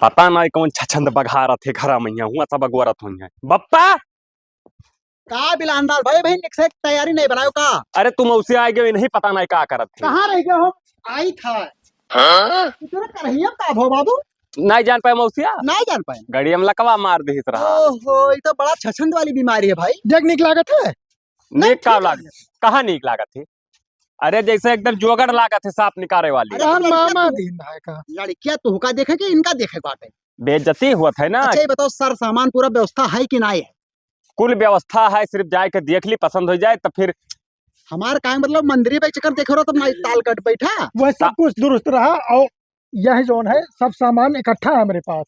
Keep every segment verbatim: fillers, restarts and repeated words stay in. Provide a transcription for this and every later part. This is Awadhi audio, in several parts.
पता नाहीं कौन छछंद बघारत है घरा में, हियाँ हुआँ सब अगोरत होइहैं। बप्पा! का बिलांदार भाई, भाई निक से तैयारी नाहीं बनायो का? अरे तू मौसी आइ गयो, इनहीं पता नाहीं का करत है। कहाँ रह गयो हम? आई था। हाँ? इतने करहिया का भो बाबू? नाहीं जान पाए मौसिया? नाहीं जान पाए। गड़िया में लकवा मार दिहिस रहा। ओहो, ई तो बड़ा छछंद वाली बीमारी है भाई। देख निक लागत है। नीक का लागत? कहाँ नीक लागत है? अरे जैसे एकदम जोगड़ लागत है साँप निकारे वाली। अरे तोहर मामा दिन भाई का। लड़किया तोहका देखे कि इनका देखे बाटे? बेइज्जती होत है ना। अच्छा ये बताओ सर सामान पूरा व्यवस्था है कि नाहीं है? कुल व्यवस्था है, सिर्फ जाए के देख ली, पसंद होइ जाए तो फिर। हमार काहे मतलब मंदिरी पे चक्कर देखे रहो तब नाहीं ताल कट बैठा। वह सब कुछ दुरुस्त रहा और यही जौन है सब सामान इकट्ठा है हमरे पास।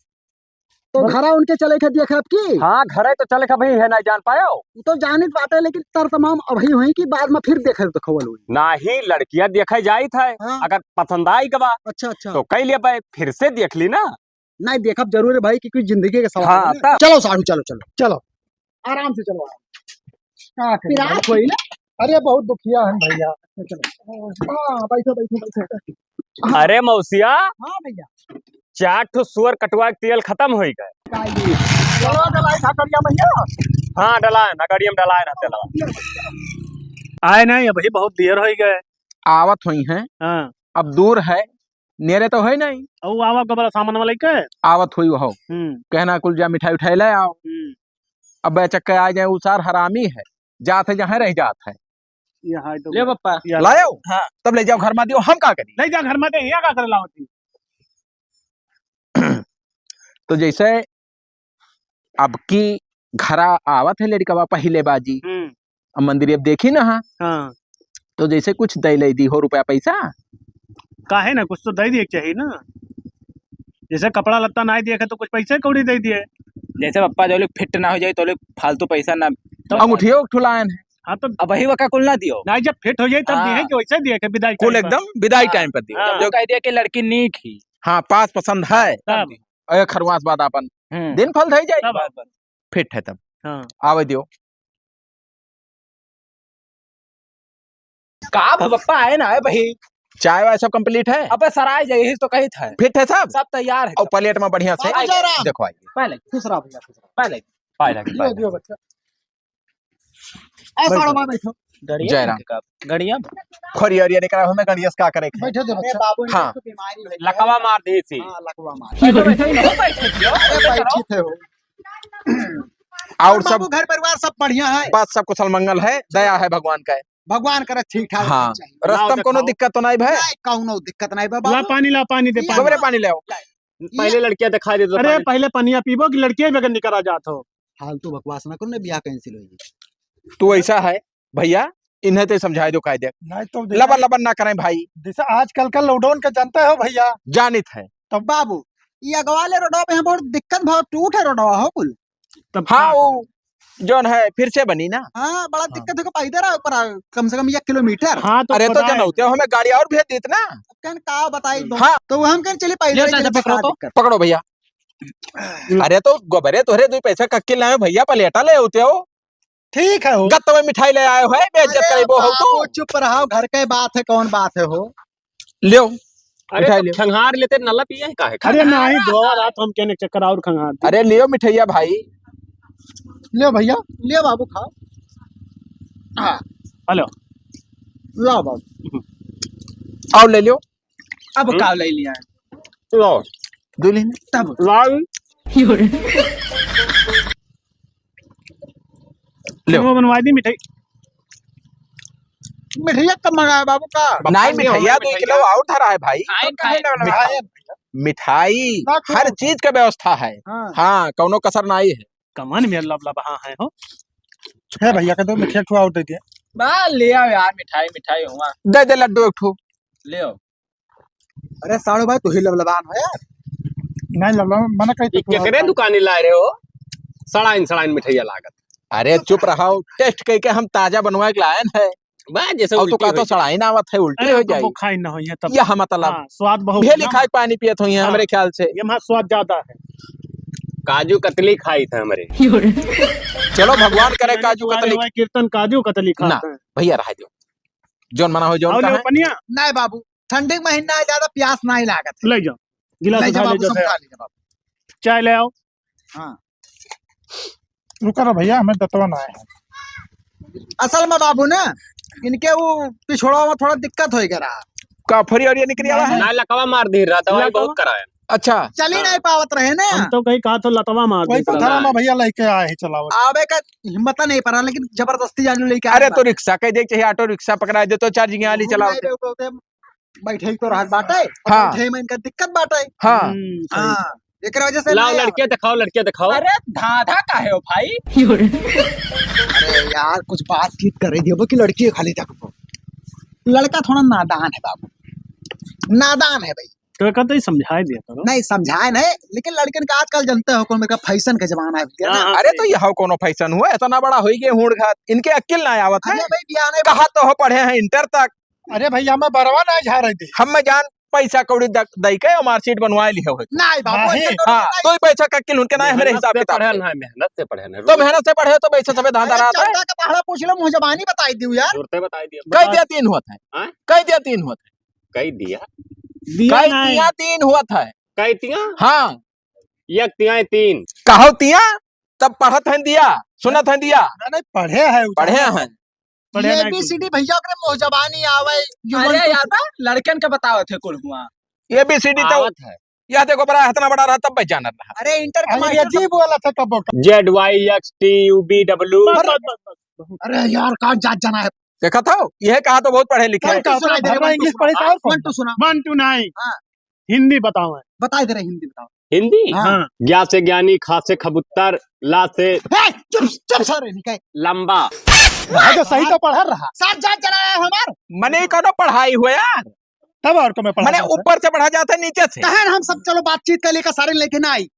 तो बस। घरा उनके चले के दिया खाब की? हाँ, घरे तो चले के भाई है, नाहीं जान पायो। उ तो जानित बाटे, लेकिन तर तमाम अभी हुई कि बाद में फिर देखे तो खवल हुई। नाहीं, लड़किया देखे जाइत है, हाँ। अगर पसंद आइ गवा, अच्छा, अच्छा। तो कइ लेबे, फिर से देख ली ना। नाहीं, देखब जरूर है भाई, कि कुछ जिंदगी के सवाल हाँ, है ना। तब। चलो साढ़ू, चलो, चलो। चलो। आराम से चलो, आराम से। का करी पिरात भाई? होई ना? अरे, बहुत दुखिया है भैया। चलो। हाँ, बैठो, बैठो, बैठो। अरे मौसिया, हाँ भैया। चार ठो सुअर कटवा के तेल खतम होइ गए। चलो, डलाई था करिया भैया। हाँ, डलाए ना, गाड़ी में डलाए ना तेलवा। आए नाहीं, अबही बहुत देर होइ गए। आवत होइहैं। हाँ। अब दूर है, नेरे तो है नाहीं। अउ आवा गोबर सामान वाला के। आवत होई वहो। हम्म। कहना कुल जा मिठाई उठाई ले आओ। हम्म। अब चक्के आ जाए, उ सार हरामी है, जात है जहाँ रह जात है। ये हाय तो ले बप्पा। ये लायो? हाँ। तब ले जाओ घर मा दियो, हम का करी? ले जा घर मा दे, हियाँ का करे लावत ही? तो जैसे अब की घरा आवत है लड़िकवा पहिले बाजी, हम्म। अब मंदिर अब देखी ना, हाँ। हाँ। तो जैसे कुछ दे ले दी हो रुपया पैसा। काहे ना, कुछ तो दे दिए के चाहिए ना। जैसे कपड़ा लत्ता ना दिए के तो कुछ पैसे कौड़ी दे दिए। जैसे पप्पा जो लोग फिट ना हो जाए तो लोग फालतू पैसा ना। तो अंगूठियो एक ठो लायन है। हाँ तो अब वही वका कुल ना दियो। ना, जब फिट हो जाए तब हाँ। दिए कि वैसे दिए कि विदाई कुल time पर। एकदम विदाई हाँ। Time पर दियो। हाँ। जब कह दिया कि लड़की नीक ही। हाँ, पास पसंद है। तब। अरे खरवास बात आपन हम्म। दिन फल धई जाई। तब। फिट है तब। हाँ। आवे दियो। का भ-, बप्पा आए ना आए भाई। चाय वाय सब complete है? अबे सर आए जाए, यही तो कही था। फिट है सब? सब तैयार है और सब। Plate में बढ़िया से बाबू जयराम। देखो आइए। पहले खुश रहो भैया, खुश रहो। पहले। पाए लगे, दियो, पाए दियो लगे। बच्चा। ए, बैठो। साढ़ू माँ बैठो। गड़िया जयराम। कहाँ का? गड़िया में। खोरिया ओरिया निकला हो, मैं गड़िया से का करे? बैठे दे अरे बच्चा। बाबू, इनका हाँ। तो बीमारी है। लकवा मार दी थी। हाँ, लकवा मार। बैठो, बैठो, बैठो, बैठो। अरे, बैठे थे हो। और और सब बाबू, घर परिवार सब बढ़िया है? बस सब कुशल मंगल है, दया है भगवान का। भगवान करे ठीक ठाक हाँ। रहना चाहिए। रस्ता में लाओ कोनो देखाओ। दिक्कत तो नहीं भय? नहीं, कोनो दिक्कत नहीं बा ला बाबू। पानी, ला पानी दे, ये पानी। गोबरे पानी ले आओ। पहले लड़कियां दिखा दे तो अरे, पानी। पहले पनिया पीबो कि लड़कियां बगैर निकल आ जात हो। फालतू बकवास ना करो, ना ब्याह cancel होई। तू ऐसा है भैया, इन्हें ते समझाए दो कायदे। नहीं तो देखा लबर लबर ना करें भाई। जैसे आजकल का lockdown का जानते हो भैया। जानित है। तो बाबू, ये अगवा ले रोडवा पे यहाँ बहुत दिक्कत, बहुत टूट है रोडवा हो कुल। तब हाँ, का वो करें? जौन है फिर से बनी ना। हाँ, बड़ा हाँ। दिक्कत है, पैदल आओ पर आओ, कम से कम एक किलोमीटर। हाँ, तो अरे तो खुदाई। जनौते हो, हमें गाड़ी और भेज देत ना। कहन का बताई हम्म। दो। हाँ। तो हम कहन चली पैदल ये ही चाचा चली, पकड़ो का तो। दिक्कत? पकड़ो भैया। हम्म। अरे तो गोबरे तोहरे दो पैसा कक्के लाए भैया, पलेटा ले होते हो। ठीक है हो। गत्त में मिठाई ले आए हो, है, बेइज्जत अरे करे वो हो तो। बाबू, चुप रहो, घर के बात है, कौन बात है हो। लियो, अरे मिठाई तो लियो। खंगार लेते नला पिए हैं काहे? अरे नहीं, दो रात हम कहने चक्कर और खंगार दे। अरे लियो मिठाइया भाई। लियो भैया, लियो बाबू खाओ। हाँ। हेलो। लाओ बाबू। और ले लियो। अब हम्म। का ले लिया है? लो। दो लेने। तब। लाल। लो। वो बनवा दी मिठाई। मिठाइया कब मंगाया बाबू का? नहीं, बप्पा, मिठाइया दो मिठाइया। किलो और धरा है भाई। खाए, तो खाए। कहे ना मिठा-, मिठाई, ना खाओ। हर चीज का व्यवस्था है। हाँ। हाँ, कौनो कसर नहीं है। कमन में लबलबहा है हो। है भैया, कह दो मिठाई एक ठो और दे दिया। बा, ले आओ यार, मिठाई, मिठाई हुआ। दे दे लड्डू एक ठो। ले आओ। अरे साढ़ू भाई, तू ही लबलबान हो यार। नहीं लबलबान, मना कही ये तो केकरे दुकानी लाए रहे हो? सड़ाइन, सड़ाइन मिठाइया लागत। अरे चुप रहो, test कई के हम ताजा बनवा के लायन है। बा, जैसे और तो उल्टी का तो हो जाए। सड़ाइन आवत है, उल्टी अरे हो तो जाए। वो खाई ना हो, ये तब। ये हम मतलब। हाँ, स्वाद बहुत भेली ना। खाए पानी पियत हो ये हाँ, हमरे ख्याल से। ये हमारा स्वाद ज्यादा है। काजू कतली खाई था हमरे। चलो भगवान करे मैंने काजू कुआरे कतली। हुआ कीर्तन काजू कतली ना, खाते हैं। भैया रह दो। जौन मना हो जौन और का ले है। पनिया? नहीं बाबू, ठंडी के महीना है, ज्यादा प्यास नहीं लागत है। ले जाओ, गिलास ले उठा जाओ ले बाबू, जाओ, सब खा लीजिए बाबू। चाय ले आओ। हाँ। रुका रहा भैया, हमें दतवा ना आए। असल में बाबू ना, इनके वो पिछड़वा में थोड़ा दिक्कत होइ गया रहा। का फरी और ये निकली आवा है? ना, लकवा मार दी रहा, दवाई लकवा? बहुत कराया। अच्छा। चल ही नहीं पावत रहे ना। हम तो कहीं कहा तो लतवा मार वही दी पथरा रहा। में भैया लेके आए हैं, चलाओ। आवे का हिम्मत नहीं पड़ा, लेकिन जबरदस्ती जान लेके अरे आए तो बा। रिक्शा कह दे, चाहे ऑटो रिक्शा पकड़ा दे तो चार्जिंग वाली चलाओ। नहीं, वो तो बैठे ही तो रहत बाटे, हाँ। बैठे में इनका दिक्कत बाटे। हाँ। हम्म, सही। हाँ, एकरा वजह से लाओ, नहीं लड़के आवत। दिखाओ, लड़के दिखाओ। अरे, धाधा काहे हो भाई? अरे यार, कुछ बातचीत करे दियो कि लड़की खाली देखो। लड़का थोड़ा नादान है बाबू, नादान है भाई। तो कहते ही समझाए दिया करो। नहीं, समझाए नहीं, लेकिन लड़कन का आजकल जानते हो, कौन का फैशन का जमाना है, है ना? हाँ, हाँ, अरे, सही। तो यह कौनो फैशन हुआ, इतना बड़ा हो गए हूड़ घात, इनके अक्ल ना आवत है। अरे भाई, बियाह नहीं कहा तो हो पढ़े हैं इंटर तक, अरे भैया, मैं बरवा ना झारे दी। हम में जान पैसा कौड़ी द-, दई के मार्कशीट बनवाए लिहे हो। नहीं बाबू, नहीं। ऐसे करो हाँ, नहीं। तो ही पैसा का किल उनके ना है, मेरे मेहनत हिसाब से किताब पढ़े से। ना है, मेहनत से पढ़े ना। तो मेहनत से पढ़े हो तो पैसा सभे धांधा अरे रहता है। चंदा का पहाड़ा पूछ लो, मुँह जबानी बताई दियो यार। तुरते बताई दियो। कह दिया तीन होत है। हाँ? कह दिया तीन होत है। कह दिया। दिया कह नहीं। दिया तीन होत है। कह दिया? हाँ। एक तिया तीन। कहो तिया, तब पढ़त हैं दिया, सुनत हैं दिया। नहीं, नहीं, पढ़े हैं उ तो। पढ़े हैं। पढ़े ये नहीं बी सी डी भैया ओकरे मुँह जबानी आवे, you अरे want to यार, बा, लड़कन के बतावत है कुल हुआ। ये बी सी डी तो आवत है। यह देखो बड़ा, इतना बड़ा रहा तब पहचानत रहा। अरे इंटर का मास्टर अंग्रेजी बोला था कब का। Z Y X T U B W. बस, बस, बस, बस, बहुत। अरे यार, का जात जाना है। देखा था, यह कहा तो बहुत पढ़े लिखे हैं। का सुनाई दे रहे, one two इंग्लिश पढ़े सुना, और one two सुना। One two नहीं। हाँ। हिंदी बताओ। बताई दे रहे, हिंदी बताओ। हिंदी? हाँ। हाँ। ज्ञा से ज्ञानी, खा से खबुत्तर, ला से ए, चुप, चुप सारे, निकाय। लंबा। भाई, तो सही तो पढ़ा रहा। साथ जात चला है हमार। मने कौनो पढ़ाई हुआ यार? तब और को मैं पढ़ा मने जाता। ऊपर से पढ़ा जाता है, नीचे से। कहे ना हम सब, चलो बातचीत कर लेकर सारे लेके ना आई।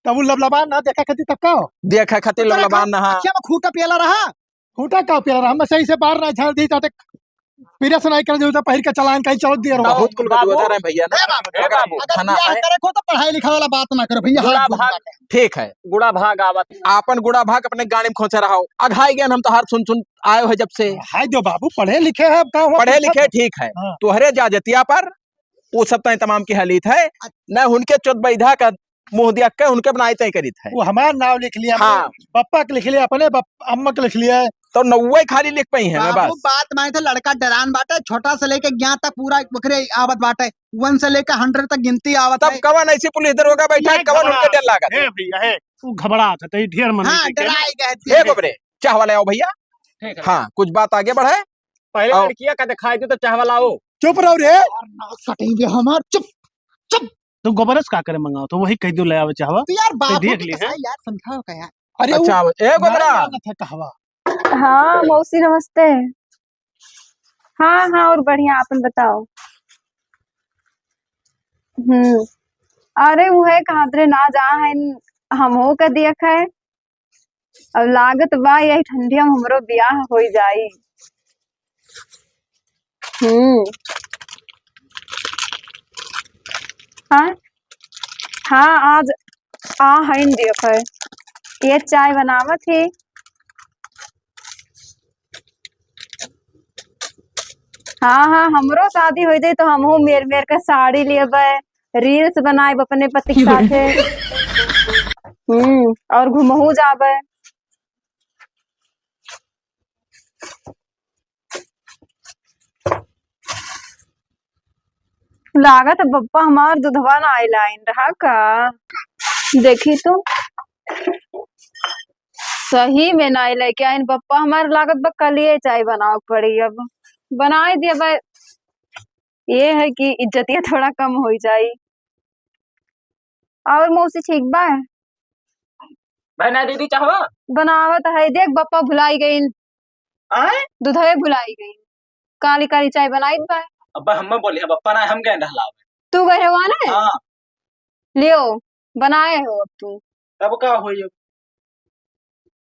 तब वो लबलबान ना देखा खातिर तब का हो? देखा खातिर तो लबलबान ना, हाँ। अखिया में खूटा पियला रहा। खूटा का पियला रहा? हम सही से बाहर ना झाड़ दी, ताते पीरियड से नहीं करे, जो तो पहिर के चलान कहीं चौक दिए रहो। बहुत कुल बाबू, गदगदा रहे भैया ना। ए बाबू, ए बाबू, अगर खाना बियाह है। करे को तो पढ़ाई लिखाई वाला बात ना करो भैया, गुड़ा हाथ जोड़ भाग, के। ठीक है। गुड़ा भाग आवत। आपन गुड़ा भाग अपने गाड़ी में खोंचे रहो। अघाई गए हम तो हर सुन सुन आए हो जब से। हाय जो बाबू, पढ़े लिखे हैं, अब का हुआ, पढ़े पूछा लिखे तो। ठीक है। हाँ। तोहरे जाजतिया पर वो सब तय तमाम की हलीत है। अच्छा। न उनके चोद बैधा का मुँह दिया के उनके बनाए तय करीत है। वो हमार नाव लिख लिया, हाँ। बप्पा के लिख लिया, अपने बप-, अम्मा के लिख लिया। तो नौवे खाली लिख पाई है ना बाबू, बस। बात माने थे, लड़का डरान बाटे, छोटा से लेके ज्ञान तक पूरा ओकरे आवत बाटे, वन से लेके हंड्रेड तक गिनती आवत तब है। कवन ऐसी पुलिस दरोगा बैठा है, ये कवन घबरा-, उनके डर लागत है? ए भैया, ए, वो घबरात है, तो ये ढेर मन हाँ, नहीं के डराए गए थे। ए गोबरे, चाह वाले आओ भैया। ठीक है। हाँ, कुछ बात आगे बढ़े। पहले आओ। लड़किया का दिखाई दे तो चाह वाला आओ। चुप रहो रे। यार, नाक कटेंगे हमार, चुप, चुप। तो गोबरस का करे मंगाओ, तो वही कह दो ले आवे चाहवा। तो यार, तो बाप देख को लिए तो हैं। सही यार, समझाओ का यार। अरे, अच्छा, वो ए गोबरा। मारा था कहवा। हाँ, मौसी नमस्ते। हाँ, हाँ, और बढ़िया, आपन बताओ। हम्म, अरे, उहे कहत रहे ना जा है, हमहू के दिया खाए। अब लागत बा, यही ठंडिया में हमरो बियाह होई जाई। हम्म। हाँ, हाँ, आज आ हईन देखे, ये चाय बनावत ही। हाँ, हाँ, हमरो शादी हो जाई तो हमहू मेर मेर के साड़ी लेबे, reels बनाएब अपने पति के साथे। हम्म, और घूमहू जाबे। लागत बप्पा हमार दूधवा नाई लाइन रहा का? देखी तो, सही में नाई लेके आइन बप्पा हमार। लागत बा कलिए चाय बनावे के पड़ी, अब बनाई दिया बा। ये है कि इज्जतिया थोड़ा कम हो जाई। और मौसी ठीक बा? भाई ना दीदी चाहवा? बनावत है, देख बप्पा भुलाई गईन। आय? दूधवे भुलाई गईन। काली काली चाय बनाइत बा। अब हम बोले, अब बप्पा ना हम गए रहला। तू गए हुआ ना? हाँ। लियो, बनाए हो अब तू। तब का होई अब?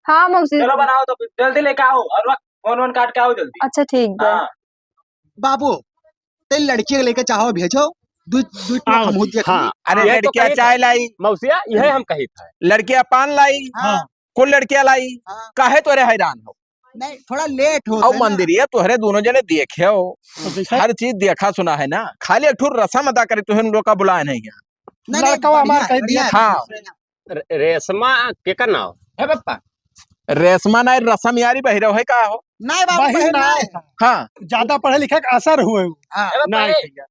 हाँ मौसी। चलो बनाओ तो फिर जल्दी लेके आओ और वक्त फोन वोन काट के आओ जल्दी। अच्छा ठीक बा। हाँ। बाबू, ते लड़की के लेके चाहो भेजो, दू, दू टोक आओ, हम हुतिया हाँ। खाई। अरे हाँ। ये तो लड़किया कही चाय था। लाई। मौसिया, यह हम कही था। लड़किया पान लाई। हाँ। कुल लड़किया लाई। हाँ। काहे तोरे हैरान हो? नहीं, थोड़ा लेट होता और है ना। मंदिरिया तोहरे दोनों जने देखे हो। तो देखा? हर चीज देखा सुना है ना, खाली एक ठो रसम अदा करे, तुहे लोग का बुलाए नहीं है। नहीं, नहीं, लड़कवा हमार बढ़िया, कह दिया। बढ़िया। हाँ। रे-, रेशमा केकर नाव? हे पप्पा। रेशमा नाहीं, रसम यारी बहिरव है का हो? नहीं बाबू, बहिर बहिर नाहीं। नाहीं। हाँ। ज्यादा पढ़े लिखे के असर हुए। हाँ। हे पप्पा, नाहीं ए, भैया।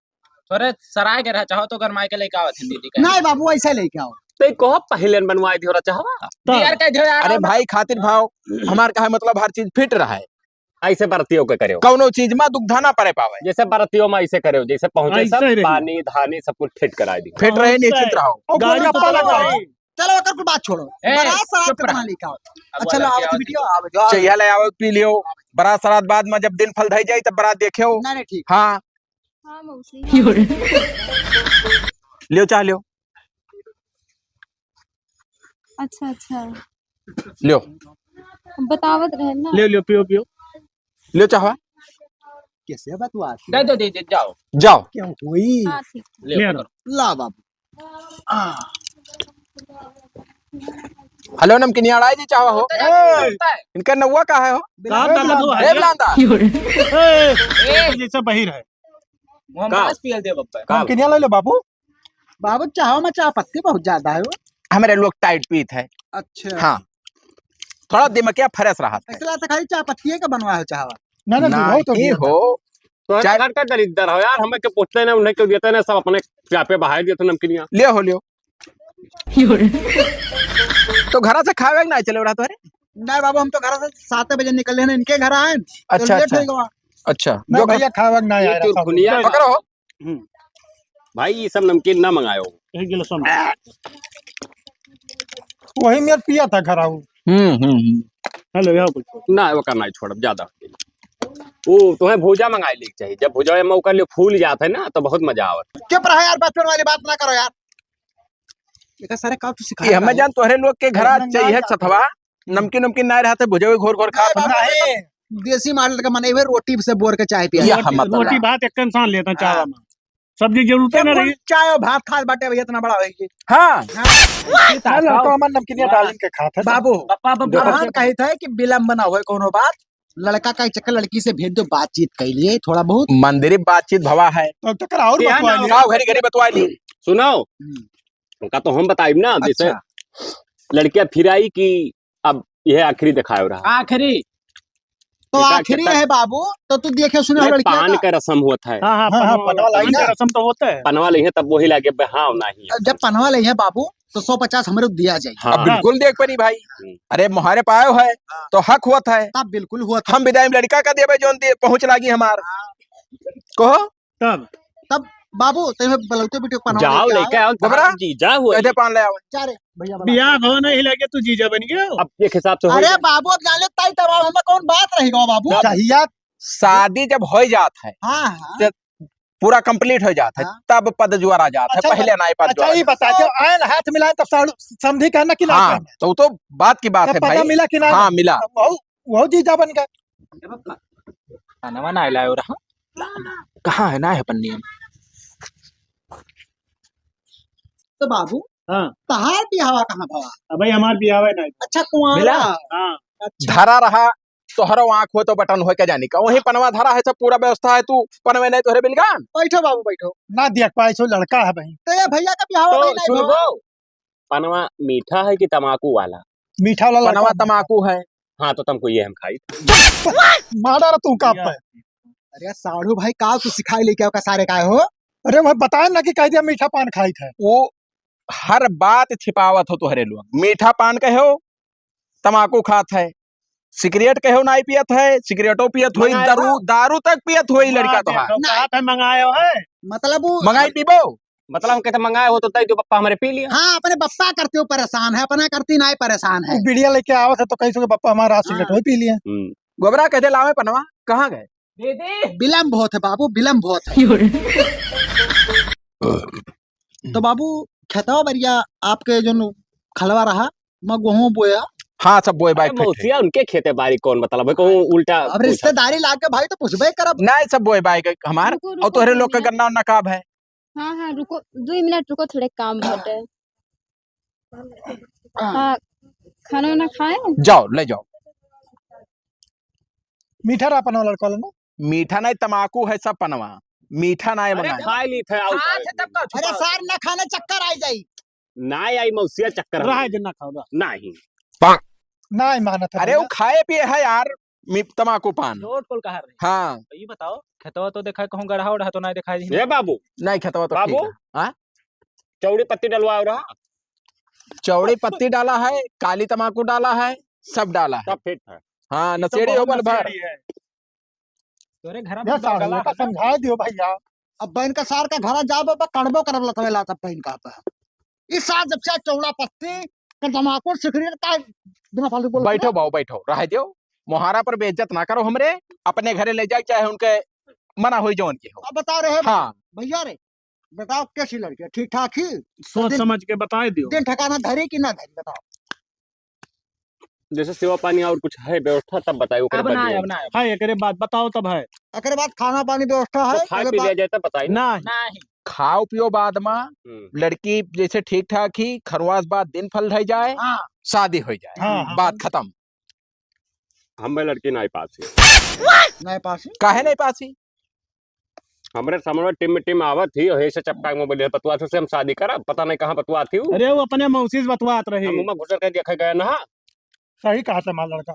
थोरे सराय के रह चाहो तो गरमाए के लेके आवत है दीदी का। नाहीं बाबू, ऐसे लेके आओ। तो ई कहो पहिले बनवाए दियो रहा चाहवा। तब। यार, कह दियो यार, अरे हम भाई, खातिर भाव, हमार कहे मतलब हर चीज फिट रहे। ऐसे बरतियों के करेव। कौनो चीज मा दुविधा ना पड़े पावे। जैसे बरतियों मा ऐसे करेव, जैसे पहुँचे ऐसे सब रही। पानी, धानी, सब कुछ फिट कराए दी। फिट रहे, ऐसे। निश्चित रहो। और गाड़ी गोलगप्पा तो लगाओ। लगाओ। चलो, ओकर कुल बात छोड़ो। ए, बारात सरात चुप रह। कितना लेके आओ? अब अच्छा, वाला लो, आओ, क्या? वीडियो, आओ, जाओ। चहिया ले आओ, पी लियो। बारात सरात बाद मा जब दिन फल धई जाई, तब बारात देखेव। नहीं, नहीं, ठीक। हाँ। हाँ, मौसी। लियो, चाह लियो। अच्छा, अच्छा। लियो। बतावत रहे ना। लियो, लियो, पियो, पियो। लियो चाहवा। कैसे बतुआ? दे, दे, दे, दे, जाओ। जाओ। क्या हुई? हाँ, ठीक। ले, ले पकड़ो। ला बाबू। आ। हेलो, नमकीनिया अड़ाई जी चाहवा हो? होता है, ए! होता है। इनका नौवा का है हो? का ए, ताकत हो, ए, है? ब्लांदा। ए, ए, जैसे बहिर है। मोहन का? पास पियल दे बप्पा। का? नमकीनिया ले लो बाबू। बाबू, चाहो में चाह पत्ती बहुत ज्यादा है वो। हमरे लोग टाइट पीत है। अच्छा। हाँ। थोड़ा दिमाग क्या फ्रेश रहा था। ऐसा लगता खाली चाह पत्ती का बनवा है चाहवा। ना, ना, ना, दूधो तो ये दिया था। हो। तो चाय घर का दरिद्र हो यार, हमें के पूछते ना, उन्हें क्यों देते ना, सब अपने चाह पे बहाए देते नमकीनिया। लियो हो, लियो। तो घरा से खावे के ना चले रहा तो, अरे? नहीं बाबू, हम तो घर से सात बजे निकले ना, इनके घर आए, तो अच्छा, लेट अच्छा। हो गवा। अच्छा, नहीं जो भैया, खा- खावे के ना ये आए रहा, चुरखुनिया सब। पकड़ो। हम्म। भाई, ये सब नमकीन ना मंगायो। एक गिलास में। वही मेर पिया था घर आऊ। हम्म, हम्म, हम्म। हेलो, यहाँ कुछ। ना, वो करना ही छोड़, ज्यादा। वो तुम्हें भूजा मंगाए लेके चाहिए। जब भूजा में मौका लियो फूल जात है ना, तो बहुत मजा आवत है। चुप रहो यार, बचपन वाली बात ना करो यार। एका सारे का तू सिखाए ये हमें भाई? जान तोहरे लोग के घर एकदम चाहिए ना सथवा, नमकीन, नमकीन ना रहते, भुजे हुए घोर घोर खात नहीं, हम। नहीं, देसी माडल का मने हुए रोटी से बोर के चाय पिया। या रोटी, हम मतलब रोटी भात एक इंसान लेता हाँ। चावा में। सब्जी जरूरत जब ना कुल रही। चाय और भात खात बाटे भैया, इतना बड़ा होई कि। हाँ। हाँ। ना, लड़का हमार नमकीनिया डालिन के खात है। बाबू, बाबू, बाबू, बाबू। कहित है कि विलम्ब ना होए कोनो बात, लड़का का चक्कर लड़की से भेज दो, बातचीत कर लिए थोड़ा बहुत। मंदिर में बातचीत भवा है। तो चक्कर और क्या बतवा ना लिए। गाँव घरी घरी बतवा ली। सुनो, हम्म। उनका तो हम बताइब ना, जैसे अच्छा। लड़कियां फिर आई कि अब यह आखिरी दिखायो रहा। आखिरी। तो देखा आखिरी कितना है बाबू, तो तू देखे सुने नहीं, लड़कियां पान का। का रस्म होत है। हाँ, हाँ, हाँ, हाँ, पनवा, पनवा लाई पनवा ना। का रस्म तो होता है। पनवा लइहे तब वही लागे बे, हाँ, नहीं। जब पनवा लइहे बाबू, तो सौ पचास हमरे दिया जाए। हाँ। अब बिल्कुल देख परी भाई। हम्म। अरे मोहारे पायो है, हाँ। तो हक होत है। तब बिल्कुल होत है। हम विदाई में लड़का का देबे जौन दे, पहुँच लागी हमार। हाँ। कहो। तब? तब बाबू, तेमे बलौते बिटियो पनवा जाओ, लेके आओ। लेके आओ, गोबरा? जीजा हो। कहते पान ले आओ। जा रे, भैया बना। बियाह हो नहीं लगे, तू जीजा बन गयो। अब एक हिसाब से हो अरे गया। बाबू, अब जान ले, ताई तब हमें कौन बात रही गो बाबू? जब चाहिए। शादी जब हो जात है, हाँ, हाँ। तो पूरा complete हो जात है, हाँ। तब पद जुआर आ जात है, अच्छा, पहले ना पद अच्छा, जुआर ये आ जात। बता दो, आयल हाथ मिलाए तब साढ़ू समधी कहना कि ना हाँ, कहना? तो, तो बात की बात तब है पता भाई। मिला कि ना हाँ, मिला। मिला? तब वहू, वहू जीजा बन गए। खाना वाना आइला हो रहा? कहाँ है ना है पन्नी में? तो बाबू, हाँ। तहार बियाहवा कहाँ भवा? अबे हमार बियाहवा नहीं। अच्छा, कुंवारा। मिला? हाँ। अच्छा। धरा रहा, तोहरो आँख हो तो बटन हो के जानी का। वहीं पनवा धरा है, सब पूरा व्यवस्था है, तू पनवे नहीं तोहरे बिलगान। बैठो बाबू, बैठो। ना देख पाए, सो लड़का है भाई। तो ये भैया का बियाहवा तो नहीं, नहीं सुन भवा। गो, पनवा मीठा है कि तमाकू वाला? मीठा वाला पनवा लड़का। तमाकू है। हाँ, तो तुमको ये हम खाई। मारा रे तू का पे। अरे साढ़ू भाई, का तू सिखाई लेके आओ का सारे का हो? अरे वह बताए ना कि कह दिया मीठा पान खाई थे। वो हर बात छिपावत हो तोहरे लोग। मीठा पान कहो, तमाकू खात है, सिगरेट कहो नाई पियत है, सिगरेटो पियत होई, मंगाए दारू, था। दारू तक पियत होई हाँ, लड़का तो देखो, है। कहा था मंगाए हो है। मतलब वो मंगाई पीबो? मतलब हम कहते मंगाए हो तो तय तो पप्पा हमारे पी लिया। हाँ, अपने पप्पा करते हो परेशान है, अपना करती नाई परेशान है। वो बीड़िया लेके आवत है तो कहीं से पप्पा हमारा हाँ। सिगरेट वही पी लिया। हम्म। गोबरा कहते लावे पनवा, कहाँ गए? दे दे। विलम्ब होत है बाबू, विलम्ब होत है। तो बाबू, खेतवा बरिया आपके जो खलवा रहा, मैं गेहूं बोया। हाँ, सब बोए बाई अरे फिट है। मौसिया, उनके खेते बारी कौन मतलब है, कहूँ उल्टा अब पूछा। रिश्तेदारी लाग के भाई तो पूछबे करब। नहीं, सब बोए बाई के हमार, रुको, और रुको, तोहरे दो लोग का मिनट। गन्ना उन्ना काब है? हाँ, हाँ, रुको, दो मिनट रुको, थोड़े काम बाटे। हाँ। हाँ, खाना वाना खाए? जाओ, ले जाओ। मीठा रहा पनवा लड़का वाला ना? मीठा नहीं, तमाकू है सब पनवा। मीठा नाहीं अरे मंगाए। खाए ली थे, आओ हाँ, खाए थे तब ली। का अरे छुपा सार ना खाने चक्कर आ जाई। ना आई मौसिया चक्कर रहा हमें। दिन ना खाओ, रहा। नहीं। नाहीं मानत है अरे भैया। वो खाए पिए है यार, मी-, तमाकू पान। झूठ कुल कहा रहे। हाँ। तो ये बताओ, खेतवा तो देखा कहूँ गढ़ा उढ़ा तो ना देखा जी। ए बाबू। नहीं, खेतवा तो बाबू। ठीक है। हाँ? चौड़ी पत्ती डलवाओ रहा। चौड़ी पत्ती डाला है, काली तमाकू डाला है, सब डाला है। सब फिट है। हाँ, ये तो नशेड़ी हो बहुत बल भर। नशेड़ी है। तोरे घर में भैया, साढ़ू डाला का है ना? समझाए दियो भैया। अब बहन का सार का घरा जाबे बा, कड़बो करब लतवेला तब बहन का बा। ई सार जब से चौड़ा पत्ती का तमाकू सिगरेट का बिना फालतू बोल बैठो बाऊ, बैठो, रह दियो। मोहारा पर बेइज्जत ना करो हमरे, अपने घरे ले जाए, चाहे उनके मना होई जौन के हो। अब बता रहे हाँ। भैया रे, बताओ कैसी लड़की है, ठीक ठाक ही? सोच दिन समझ के बताए दियो। दिन ठिकाना धरी कि ना धरी, बताओ। जैसे सेवा पानी और कुछ है व्यवस्था, तब बताइए, ओकरे अब बाद ना आए, में। अब ना आए। है, एकरे बाद बताओ तब है। एकरे बाद खाना पानी व्यवस्था तो है, खाए एकरे पी बाद लिया जाए, तब बताइए। ना। नहीं। खाओ पियो बाद में, हम्म। लड़की जैसे ठीक ठाक ही, खरवास बाद दिन फल ढह जाए, हाँ। शादी हो जाए, हाँ, हाँ। बात खत्म। हम भाई लड़की नाई पास ही। नाई पास ही? काहे नाई पास ही? हमरे सामने टिम टिम आवत ही, और ऐसे चपका के मोबाइल बतुआ से हम शादी करब, पता नहीं कहाँ बतुआ थी। अरे वो अपने मौसी से बतुआत रही। हम उमा घुसर के देखे गए ना। सही कहा था हमारा लड़का।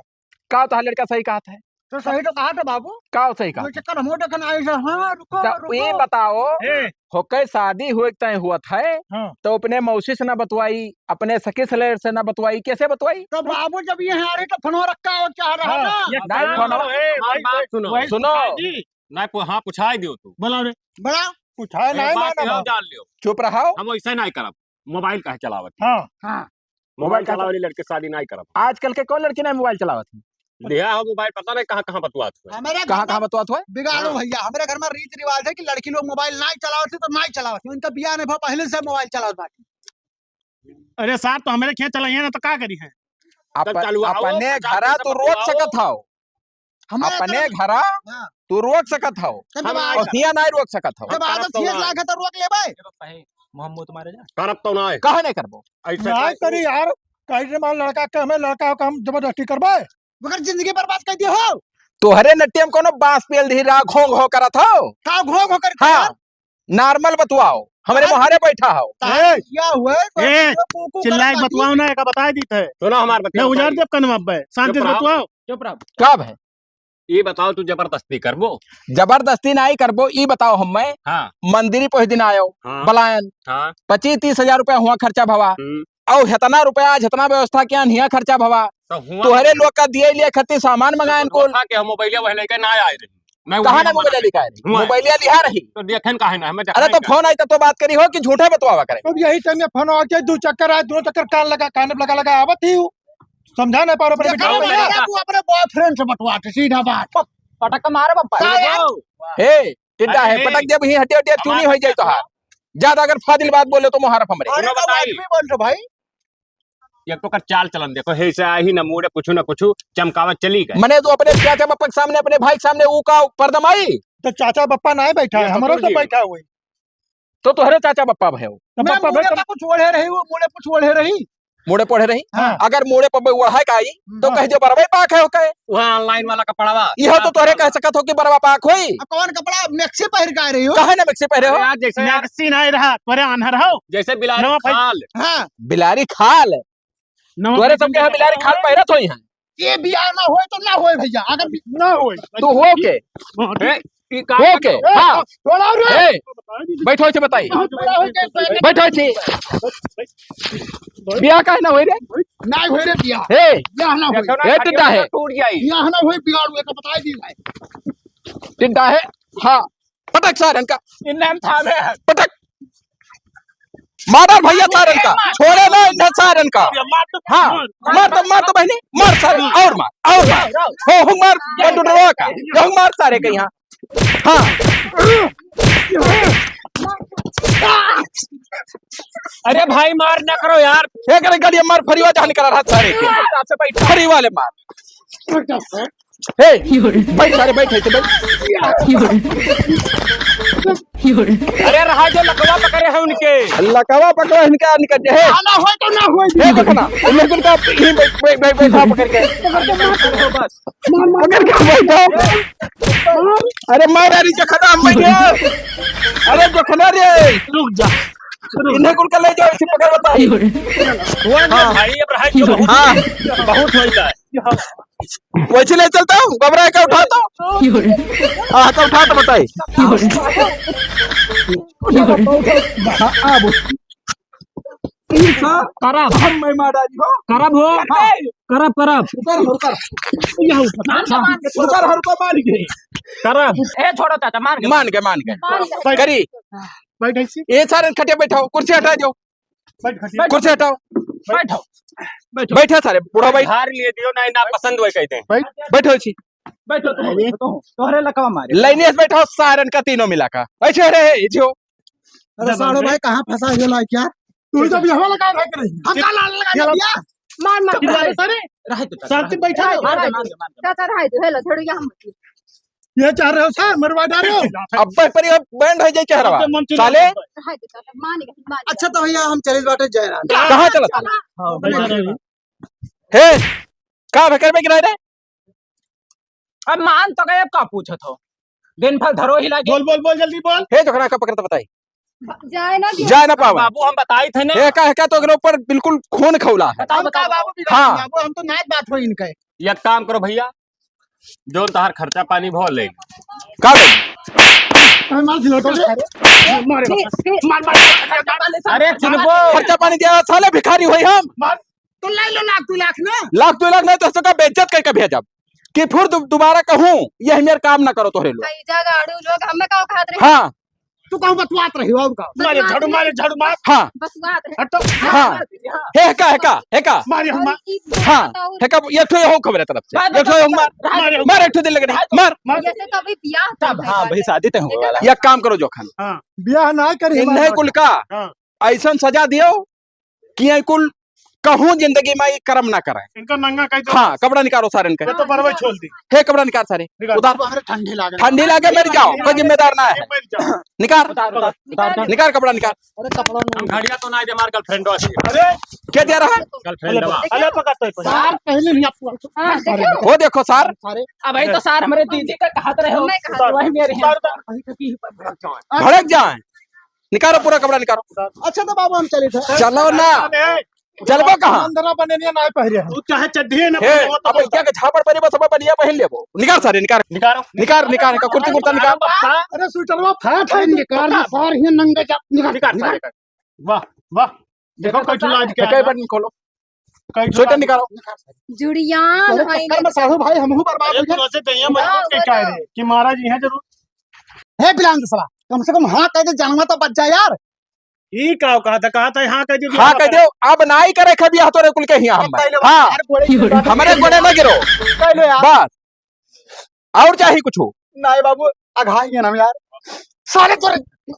का था लड़का सही कहा था? तो सही तो कहा था बाबू। का सही कहा वो था? चक्कर हम देखन आए से, हाँ, रुको, तो रुको। ये बताओ, ए। होके शादी हुए के तय हुआ था, हाँ। तो अपने मौसी से ना बतवाई, अपने सखी सलेर से ना बतवाई, कैसे बतवाई? तो बाबू जब ये आ रही तो फोन रखा हो क्या रहा हाँ, ना? ये नहीं, काम फोन करो, ए, हमारी भाई, बात भाई, सुनो। भाई, सुनो। भाई जी। नहीं, पु-, हाँ, पुछाई दियो तू। बोला रे। बड़ा। पुछाए ए, नहीं बात माना हम बाबू। जान लियो। चुप रहो। हम वैसे नहीं करब। मोबाइल काहे चलावत है? हाँ। हाँ। मोबाइल मोबाइल का चलावे वाली लड़के से शादी नहीं करब। आजकल के कौन लड़की नहीं मोबाइल चलावत है? लिया हो मोबाइल, पता नहीं कहाँ, कहाँ बतुआत हुआ। हमारे घर कहाँ, में कहाँ बतुआत हुआ? बिगाड़ो हाँ। भैया, हमारे घर में रीत रिवाज है कि लड़की लोग मोबाइल नहीं चलावत है तो नहीं चलावत है। उनका बियाह नहीं भा, पहले से मोबाइल चलावत बाकी। अरे साहब, तो हमारे खेत चलाइए ना, तो का करी है? अपन, चलवाओ, अपने पचास घरा पैसा तू रोक बतलाओ। सकत हव। हमारे अपने तरफ घरा हाँ। तू रोक सकत हव। तो जब हमारे और आदत, हियाँ नहीं रोक सकत हव। जब हम आदत करब तो हियाँ ना। लागे तो रोक लेबे। ए पप्पा, हे, मोहम्मद मारे जा। करब तो ना। काहे नहीं करबो? ऐसे ना कैसे? करी यार, कहीं से मान लड़का के हमें लड़का का हम जबरदस्ती करबे? मगर जिंदगी बर्बाद कर दिए हो। तोहरे नटिया में कोनो बांस पेल दी रहा, घों घों करत हो। का घों घों करत हाँ। यार? Normal बतवाओ, हमरे आज मोहारे बैठा हो। तार ए, किया हुआ है, तो ए, कू, कू चिल्लाए करता बतवाओ जी। ना, एका बताए दीत है। सुनो हमार बतिया, मैं उजाड़ बताइए। देब कनवा पे, शांति से चुप रहो। बतवाओ। चुप रहो। कब है? ई बताओ, तू जबरदस्ती करबो? जबरदस्ती नाई करबो, ई बताओ हम्मे। हाँ। मंदिरी पहुँच दिन आयो, हाँ। बलायन। हाँ। पच्चीस तीस हजार रुपया हुआ खर्चा भवा। हम्म। और हेतना रुपया, जितना व्यवस्था किया, हियाँ खर्चा भवा। तो हुआ तोहरे लोग का दिए लिए खातिर सामान मंगाएन कुल। था कि हम मोबाइलिया वह लेके ना आए रहे। मैं कहाँ वही ना हमारा मोबाइलिया लेके आए रहे? हुआ। मोबाइलिया लिहा रही। तो देखेन काहे ना, हमें अरे देखाएं तो क्या? फोन आई तब तो बात करी हो कि झूठे बतवावा करे? अब यही टाइम में फोन आ जाए, दो चक्कर आए, दो चक्कर कान लगा, कान लगा, लगा आवत ही हूँ। समझा नहीं पा रहे अपने ये बेटा काम को। नहीं है, तू अपने boyfriend से बतवा, सीधा बात। पटक के मारे बप्पा। का यार? हे, टिड्डा अरे है, हे। पटक जब ही हटे हटे चूनी हो जाए तो हाथ। ज्यादा अगर फाजिल बात बोले तो मोहारा फमरे। अरे सुनो तो बताई। बात भी बोल तो भाई। एक तो कर चाल चलन देखो, हे से आई ना मुड़े कुछ ना कुछ चमकावत चली गए। मने तो अपने चाचा बप्पा के सामने, अपने भाई के सामने ऊ का पर्दा माई। तो चाचा बप्पा ना बैठा ये है, तो हमारा सुन तो लियो। बैठा हुआ है। तो तोहरे चाचा बप्पा भय हो। तो मैं बप्पा मुड़े भाई का कुछ ओढ़े रही, वो मुड़े कुछ ओढ़े रही। मुड़े पढ़े रही? हाँ। अगर मुड़े पर ओढ़ा का आई, तो हाँ। कह दे बरवे पाक है ओके। वहाँ online वाला कपड़वा। यह तो तोहरे कह सकत हो कि बरवा पाक होई। अब कौन कपड़ा? मैक्सी पहिर के आ रही हो? काहे ना मैक्सी पहिरे हो? अरे यार, जैसे यार मैक्सी नहीं रहा, तोरे आन्हर हो। जैसे बिलारी नवा भाई। खाल। हाँ। बिलारी खाल। नवा तोरे भाई सबके यहाँ बिलारी खाल पहिरत होई हैं। ये बियाह ना होए तो ना होए भैया, अगर बि- ना होए। तू हो के? हाँ, ए, ई का हो के? ए, हाँ। छोड़ा रे। ए, बैठो इसे बताई। हाँ, छोड़ा हो के, बैठो इसे। बियाह काहे ना होई रे? ना होए रे बियाह। ए, बियाह ना होए। देखो ना, ए, टिड्डा है। टूट जाई। बियाह ना होए, बिगाड़ हुए का बताई दी भाई। टिड्डा है। हाँ, पटक सारन का। इन्हें हम थामे हैं। पटक। मार भैया सारन का, छोड़े ना इन्हें सारन का। हाँ, मार तो, मार तो बहनी, मार सारे, और मार, और मार। हो, हो मार, बंडू डरवा का, हो मार सारे के यहाँ। हाँ। अरे भाई मार ना करो यार। एक रे गड़िया मार, फरिवा जहाँ निकल रहा सारे के। फरिवा ले मार। हे, बैठ सारे, बैठ, बैठ, बैठ। अरे रहा जो लकवा पकड़े हैं उनके। लकवा पकड़े हैं इनके, इनके जे है। ना होए तो ना होए। हे देखो ना, उन लोगन का यहीं बैठ, बैठ, बैठ, बैठा पकड़ के। बस। पकड़ के बैठा। अरे मार, अरे जखना हम बैठे। अरे जखना रे। रुक जा। इन्हें कुल के ले जाओ, इसे पकड़ बताई। वो ना हाँ। भाई, अब रहा जो बहुत, हाँ। बहुत होता है। वैसे ले चलता हूँ, घबराए का उठा तो। हाँ, तो उठा तो बताई। हाँ, अब। करब। हम मैं मारा जी हो। करब हो। हाँ। करब, करब। उधर हो, उधर। यह ऊपर। हाँ। उधर हर को मान गए। करब। ए, छोड़ो चाचा, मान गए। मान गए, मान गए। मान गए। करी। बैठ ऐसे। ए सारे खटिया बैठाओ, कुर्सी हटा जाओ। बैठ, खटिया। कुर्सी हटाओ। बैठो। बैठो। बैठो सारे, बूढ़ा भाई। हार लिए दियो, ना, ना पसंद हुए कहते हैं। बैठ। बैठो छी। बैठो तुम, अरे। बैठो। तोहरे लकवा मारे। लाइने से बैठो सारन का तीनों मिला का। ऐसे रहे, जो। अरे जब साढ़ू हम भाई, कहाँ फंसा हो लाइक यार? तू जब यहाँ लगा रह कर रही। हम का लाल लगा ये दिया? मार, मार। किधर है सारे? रहे तो शांति बैठा है। मार दे, मार दे, मार दे। चाचा, रहे तो, हेलो, थोड़ी यहाँ मत। ये चाह रहे हो सर, मरवा डालो। अब पर ये बैंड है, ये चाह रहा। साले। हाँ, तो मान गए, मान गए। अच्छा, तो भैया, हम चलित बाटे जयराम। कहाँ चलत? हाँ, भैया, हे, का भकर में गिराए रे? अब मान तो गए, अब का पूछत हो? दिन भर धरो ही लागे। बोल, बोल, बोल, जल्दी बोल। हे, जोखना का पकड़ तो बताई। जाए ना दिया। जाए ना पावे। बाबू, हम बताई थे ना। हे का, हे का, तो एकरे ऊपर बिल्कुल खून खौला है। बताओ, बताओ, बाबू, हाँ। बाबू, हम तो नाच बात हो इनका। एक काम करो भैया, जौन तहार खर्चा पानी भो ले। का भाई? अरे मार दिलो तो। मार, मार, मार। अरे चुनबो। खर्चा पानी दिया, साले भिखारी होई हम। मार। तो ले लो लाख दो लाख ना। लाख दो लाख नहीं तो सबका बेइज्जत करके भेजब। कि फिर दु-, दोबारा कहूँ, ये हमार काम ना करो तोहरे लोग। भाई जा गाड़ू लोग, हमें का औकात रहे? हाँ। तू कहूँ बतवात रही हो, और का? मारे झाड़ू, मारे झाड़ू मार। हाँ। बतवात रहे। हटो। हाँ। हे का, हे का, हे का? मारे हम मार। हाँ। हे का, ये ठो हो खबर तरफ से। ये ठो हो मार। मारे हम मार, एक ठो दिल लगे नहीं। मार। मार। जैसे तो अभी ब्याह तब, हाँ, भाई शादी ते हो वाला। ये काम करो जोखन। हाँ। ब्याह ना करी इन्हें कुल का। हाँ। ऐसन सजा दियो कि ये कुल कहूँ जिंदगी में ये कर्म ना करे। इनका नंगा कह दो। हाँ, कपड़ा निकालो सारे इनके। ये तो बरवे छोड़ दी। हे कपड़ा निकाल सारे। निकाल। उतार। बाहर ठंडी लागे। ठंडी लागे, मर जाओ, कोई जिम्मेदार ना है। मर जाओ। निकाल। उतार, उतार, उतार, उतार। निकाल कपड़ा निकाल। अरे कपड़ा हम नहीं। घड़िया तो ना है, हमारे girlfriend है। अरे। क्या जा रहा है? Girlfriend है। अरे पकड़ तो। सार पहले नहीं आपको। हाँ, देखो। वो देखो सार। सारे। अब भाई तो सार हमारे दीदी का कहत रहे हो। मैं कहत वही मेरे हैं। उतार, उतार। भड़क जाए। निकालो पूरा कपड़ा निकालो। अच्छा तो बाबू हम चले थे। चलो ना। अरे। चलबो कहाँ? अंदरा बनिया ना पहरे हैं। तू चाहे चड्ढी ना हे, पहने हो तो अब बोलता। क्या के झापड़ परी बस अब बनिया पहन लेबो। निकाल सारे, निकाल। निकालो। निकाल, निकाल, का कुर्ती कुर्ता निकाल। अरे स्वेटरवा फाट है, निकाल, निकाल। सार ही नंगे जा, निकाल, निकाल निकाल। सारे का। वाह, वाह। देखो देखो कछु लाज क्या कई है। बटन खोलो। कई स्वेटर लाज निकालो। जुड़िया अरे भाई चक्कर ने में साहू भाई हमहू बर्बाद अरे हो तू गए। ऐसे दहिया मजबूत के क्या रे कि महाराज यहाँ जरूर। हे बिलांद साला, कम से कम हाँ कह दे, जानवा तो बच जाए यार। ई का कहा था, कहा था, हाँ कह दियो, हाँ कह दियो, अब नाई करे खबिया तोरे कुल के हिया हम। अब पहले हाँ। हमारे गोड़े गिरो। हमरे गोड़े ना गिरो। पहले यार। बस। और चाही कुछ? नाई बाबू, अघाई है ना यार। सारे तोरे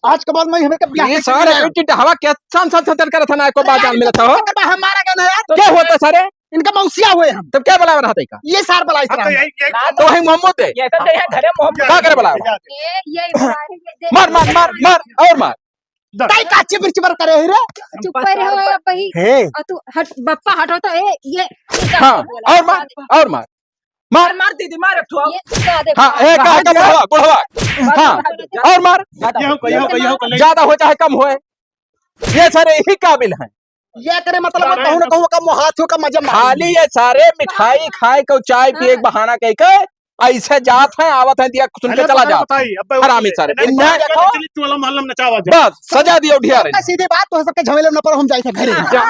आज के बाद मैं हमें कब ये सारे कुछ डहवा के सन सन सन करत है ना, को बात जान मिलत हो। हमारा का ना यार। क्या होता सारे? इनका मौसिया हुए हम। तब क्या बुलावा रहता है का? ये सार बुलाई अब तो सार। यही, यही तो है मोहम्मद है। ये तो है घरे मोहम्मद। का करे बुलावा? ये, ये, ये, ये, मार, मार, मार, मार, और मार। ताई का चिबिर चिबिर करे है रे? चुप रहो अब भाई। हे। और तू हट, बप्पा हटो तो, ए, ये, ये क्या हाँ, बोला? और मार, और मार। मार। मार, मार दीदी, मार एक ठो। ये क्या दे? हाँ, ए, का, का, बुढ़वा, बुढ़वा। हाँ, और मार। ये हो, ये हो, ये हो, ये हो। ज्यादा हो चाहे कम होए, ये सारे यही काबिल हैं। ये करे मतलब कहूँ ना कहूँ का मुहाथियों का मजा मार। खाली ये सारे मिठाई खाए को, चाय पिए के बहाना कह के ऐसे जात हैं, आवत हैं, दिया सुन के अरे चला पकड़ जात बताई, हैं। अब हरामी सारे। नहीं, इन्हें नहीं, देखो। चली टोला मोहल्ला में नचावा जाए। बस, सजा दियो ढियारे। सीधी बात, तो सबके झमेले में न पड़ो, हम जाए थे घरे। जा,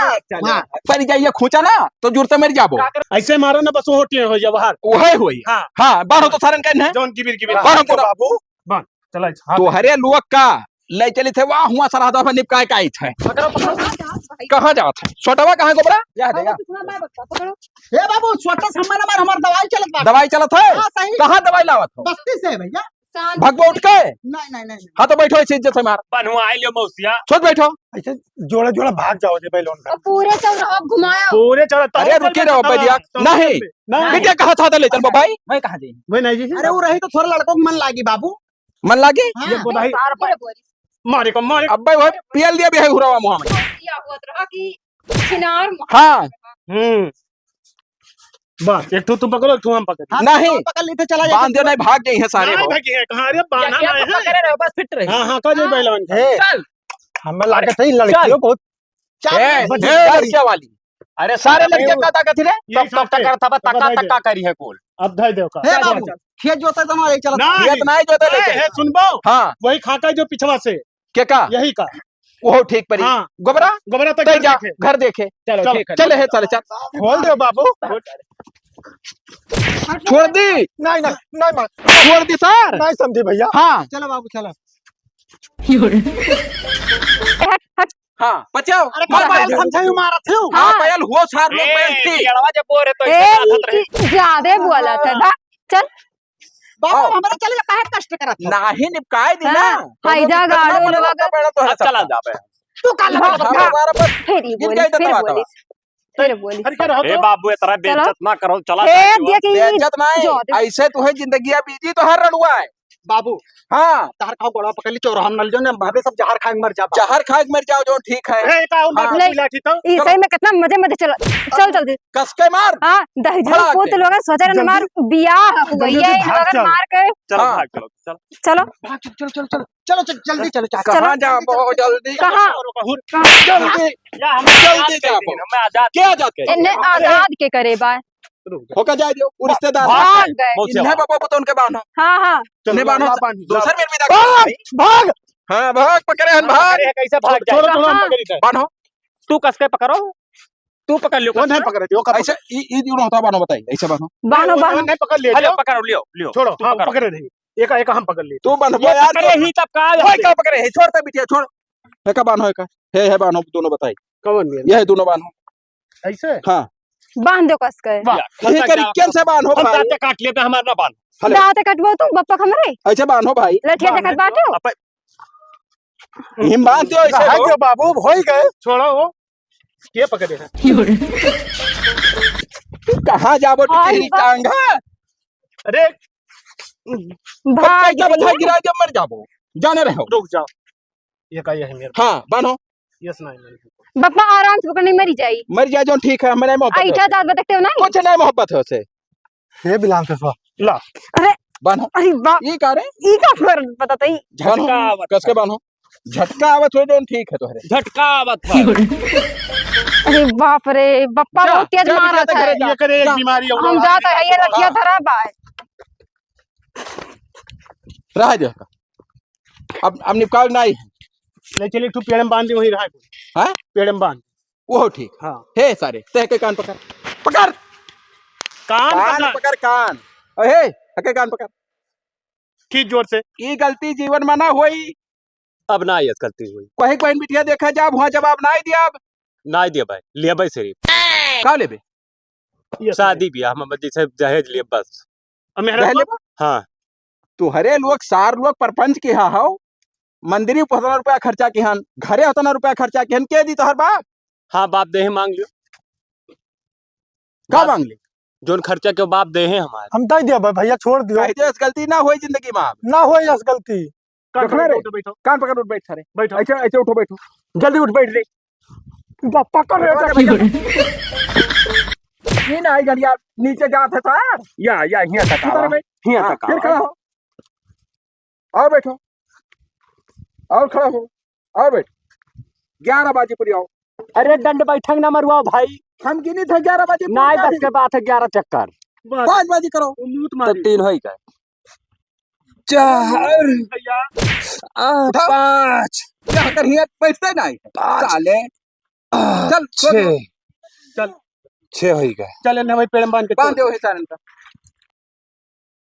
हाँ। पर जाइए खोचा ना, तो जुड़ते मर जाबो। ऐसे मारो ना, बस वो होती है, हो जा बाहर। वही हुई। हाँ। हाँ, बाहर हो तो सारन कहने हैं। जौन गिबिर गिबिर। बाहर हो पूरा। बाबू। बन, चला, हाँ। तो हरे लुअक का ले चली थे, वाह, हुआ सरहदा पर निपकाए का आई थे। पकड़ो, पकड़ो। कहाँ जात है? छोटवा कहाँ है गोबरा? या देखा। पकड़ो। हे बाबू, छोटा सा हमारा, हमार, हमार दवाई चलत बा। दवाई चलत है? हाँ, सही। कहाँ दवाई लावत हो? बस्ती से है भैया। शांत भगवा उठ के। नहीं, नहीं, नहीं, नहीं। हाँ, तो बैठो, ऐसे इज्जत से मार। बनवाए लियो मौसिया। सोच बैठो। ऐसे जोड़ा जोड़ा भाग जाओ जे बैलोन का। और पूरे चौराहा घुमाओ। पूरे चौराहा अरे, रुकी रहो, बैदिया। नहीं। नहीं। बिटिया कहाँ था, ले चल भाई। मैं कहाँ दे? मैं नहीं जी। अरे, वो रही तो थोड़ा लड़कों को मन लागी बाबू। मन लागी? हाँ। ये बोला ही। पूरे बोली। मारे को, मारे को। अब्बे वो पियल दिया भी है हुरावा मुँह में। दिया हुआ तरह की छिनार मुँह। हाँ। हम्म। बस, एक ठो तू पकड़ो, एक ठो हम पकड़। हाँ, नहीं। पकड़ लेते, चला जाए। बांध दे, नहीं, भाग गई है सारे नहीं, हो। भागी है, कहाँ रे? बांधा क्या नहीं है। पकड़े रहो, बस फिट रहे। हाँ, हाँ, कर दे हाँ। पहलवान। ए, चल। हमें लागत है, लड़कियों चल। बहुत चाल ए, बजे ए, जा रही। लड़किया वाली। अरे, सारे लड़किया का ताकत ही रे? यही टक, टक, खाते। टक, टक, टक, टक करी है कुल। अब धर दे ओका। हे चल, बाबू, चल, चल। खेत जोते तो ना, ये चला। नहीं। खेत नहीं जोते, नहीं, लेकिन है, सुनबो? हाँ। वही खाका जो पिछवा से। के का? यही का। ओहो ठीक परी। हाँ। गोबरा? गोबरा तक तै घर जा, देखे। घर देखे। चलो, चलो, ठीक है। चले है, चले, चल। खोल दे बाबू। छोड़ दी। नहीं, नहीं, नहीं मार। छोड़ दी सर। नहीं समझे भैया। हाँ। चलो बाबू, चलो। हट, हट। हाँ, बचाओ। अरे, मार, का मार। पायल समझाई मारत हो? हाँ, हाँ। पायल हो सार लोग ए, बैठ थी। पियड़वा जब बोल रहे तो ए, ऐसे हाथत रहे। ई ज्यादा बोलत है, हाँ। भाग, चल। बाबू, आओ। हमरा चले काहे कष्ट करत हो? नाही निपकाए दी ना। हाँ, तो हाय लोग जा कितना गाड़ो बड़ा लोग। बड़ा तो है अब चला सबका। जाबे। तू का लगा भाग, लगा? भाग। हमारा बस फिर ही गिर बोलिस, जाए तो फिर तबाह, बोलिस, तबाह। फिर बोलिस। अरे, क्या रहो ए तो? बाबू, इतना चलो। बेइज्जत ना करो, चला ए, जाओ। देखी, बेइज्जत ना है। जो दे। ऐसे तू है जिंदगी बीती तो हर रड़ुआ है। बाबू, हाँ। तहर खाओ गोड़वा पकड़ ली, चौराहा में नल जो ने, भाभी सब जहर खाए के मर जाबा। जहर खाए के मर जाओ, जो ठीक है। ए, का उम्र हाँ। का ले, पिला थी तो? ई सही में कितना मजे मजे चला, चल जल्दी। कस के मार। हाँ, दहेजू भड़ा पूत के। लोगन सोचे रहन जल्दी। हमार बियाह हुआ, जल्दी ये भाग लोगन चल। मार के। चलो, हाँ। भाग चलो, चलो। चलो। भाग, चलो, चलो, चलो, चलो। चलो, चलो, जल्दी चलो, चाचा। चलो, कहाँ जाबो जल्दी, जल्दी। कहाँ? जल्दी। या हम जल्दी आजाद कर जाबो। दीजिए, हमें आजाद क्या कर आजाद दीजिए। कर? इन्हें आजाद के करे बा। रुक जा। होकर जाए दियो, वो रिश्तेदार भाग गए। मौसी इन्हें आवाज। बाबा बुतोन के बांधो। हाँ, हाँ। चलो, इन्हें बांधो। ला, बांध, ला। दोसर में विदा कर भाई। भाग। हाँ, भाग, पकड़े हैं, हाँ, भाग। पकड़े हैं, कैसे भाग जाए? छोड़ो, छोड़ो, हम हाँ। पकड़ी थे। बांधो। तू कस के पकड़ो। तू पकड़ लियो, कौन है कस के? पकड़े? वो का ऐसे पकड़े? ई, ई, ई होता बांधो, बताई, ऐसे बांधो। बांधो, नहीं, बांधो। नहीं, पकड़ लियो, अरे, जाओ। पकड़ लियो, लियो। छोड़ो, तू हाँ, पकड़ो। पकड़े नहीं। एका, एका हम पकड़ लिए। तू बांध, ये यार, पकड़े ही तब का ओए, है? का पकड़े है? छोड़ तो बिटिया, छोड़। एका बांधो, एका। हे, हे बांधो, दोनों बताई। कौन ये? ये है दोनों बांधो। ऐसे? हाँ। बांध दो कस के। वाह, ये हम करिकन से बांधो हम भाई। दांत काट लेते, हमार ना बांध। हेलो। दांत कटबो तू, बप्पा हमरे? ऐसे बांधो भाई। लठिया बांध देखत दो। बाटू? अब हिम बांध दो ऐसे रहा हो। दो बाबू, हो ही गए। छोड़ो वो। के पकड़े है? तू कहाँ जाबो, और टिकरी बा- टांग है? अरे। भाग बच्चा का बच्चा गई। गिरा जब मर जाबो। जाने रहो। रुक जाओ। ये का ये है मेरे हाँ, बांधो। Yes, नहीं, नहीं। बप्पा आराम से पकड़, नहीं मरी जाई। मर जाए जो ठीक है, हमें नहीं मोहब्बत है ऐठा उसे। दांत बतकते हो नहीं? कुछ नहीं मोहब्बत है उसे। हे बिलान से सो। ला। अरे, बांधो। अरे बाप। ये का रे? ई का फर पता तई? बांधो। झटका आवत कस के है। बांधो। झटका आवत हो जौन ठीक है तोहरे। झटका आवत है। अरे बाप रे, बप्पा जा, बहुत तेज जा, मारत जा, है। जा, ये करे एक जा। बीमारी और हम आ जात गई। है, ये लठिया धरा बा। रह दे। अब, अब निपकाल नहीं। ले चल, एक ठो पेड़ में बांध दे, वहीं रहा। हैं? पेड़ में बांध। वो ठीक। हाँ। हे सारे, ते के कान पकड़। पकड़। कान कान पकड़। पकड़, कान। ओए, हे, हके कान पकड़। खींच जोर से। ई गलती जीवन में ना होई। अब ना ये गलती होई। कहीं, कहीं बिटिया देखा जाब, वहाँ जवाब ना दिया अब। ना दिया भाई, लेबे सिर्फ। का लेबे? ये शादी ब्याह में जैसे दहेज लिए बस। अब मेहरारू दहेज लेबा? हाँ। तुहरे लोग सार लोग परपंच किहा हो, मंदिरी पे उतना रुपया खर्चा किहन, घरे उतना रुपया खर्चा किहन, के दी तोहर बाप? हाँ, बाप देहे मांग लियो। का बाप मांग ली? जोन खर्चा के बाप देहे हमारे। हम दे दिया भाई, भैया छोड़ दियो। कह दे, गलती ना होई जिंदगी में अब। ना होई अस गलती। कान देख ना पकड़ रे, उठ बैठो। कान पकड़ उठ बैठ सारे। बैठो। ऐसे, ऐसे उठो बैठो। जल्दी उठ बैठ रे। बप्पा कर रे, पकड़ दे भैया। ये ना आई गड़िया नीचे जात है तो यार। या, या, हियां तक किधर आवा। है? हियां हाँ, तक फिर आवा। खड़ा हो। आओ बैठो। और खड़ा हो। और बैठ। ग्यारह बाजी पूरी आओ। अरे डंड बैठक ना मरवाओ भाई। हम गिनी थे ग्यारह बाजी पूरी नाई, आओ। बस के बात है, ग्यारह चक्कर। बस। पाँच बाजी करो। वो मूत तो मारी। तीन होई गए। चार। भैया। आ, उठाओ। पाँच। क्या कर हिया बैठते नहीं? पाँच। साले। आ, चल, छः। चल। छः होई गए। चल, इन्हें वही पेड़ में बांध के बांध छोड़। दे वही सारन का।